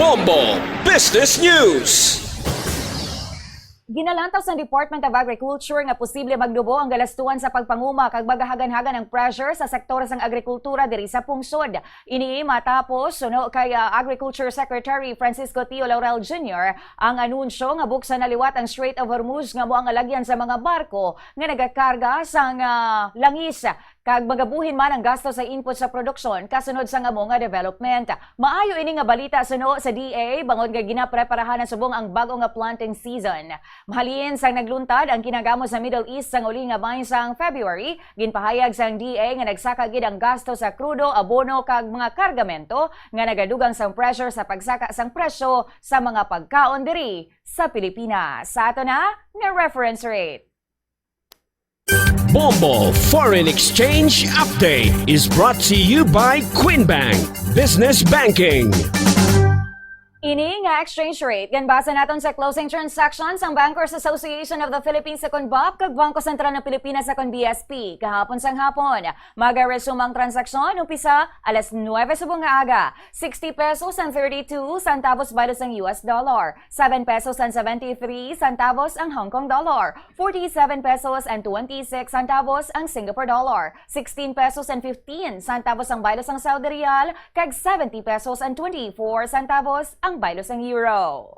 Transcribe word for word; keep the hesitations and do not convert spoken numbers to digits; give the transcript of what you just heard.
Bombo Business News. Ginalantaw sang Department of Agriculture nga posible magnubo ang galastuan sa pagpanguma kag magahagan-hagan ang pressure sa sektor sang agrikultura diri sa pungsod. Ini matapos suno kay ah, Agriculture Secretary Francisco Tio Laurel Junior ang anunsyo nga buksan na liwat ang Strait of Hormuz nga amo ang alagyan sa mga barko nga nagakarga sang ah, langis kag magabuhin man ang gasto sa input sa produksyon kasunod sang amo nga development. Maayo ini nga balita suno sa D A bangod nga ginapreparahan na subong ang bag-o nga planting season. Mahalin sang nagluntad ang kinagamo sa Middle East sang uli nga bahin sang February, ginpahayag sang D A nga nagsaka gid ang gasto sa krudo, abono kag mga kargamento nga nagadugang sang pressure sa pagsaka sang presyo sa mga pagkaon diri sa Pilipinas. Sa ato na nga reference rate. Bombo Foreign Exchange Update is brought to you by Queen Bank Business Banking. Ini nga exchange rate, ganbasa naton sa closing transactions ang Bankers Association of the Philippines sa Conbop kag Bangko Sentral ng Pilipinas sa Con B S P kahapon sang hapon. Magaresume ang transaksyon umpisa alas nuwebe subong nga aga. Sixty pesos and thirty-two centavos baylo sang U S dollar, seven pesos and seventy-three centavos ang Hong Kong dollar, forty-seven pesos and twenty-six centavos ang Singapore dollar, sixteen pesos and fifteen centavos ang baylo sang Saudi riyal, kag seventy pesos and twenty-four centavos ang baylo sang euro.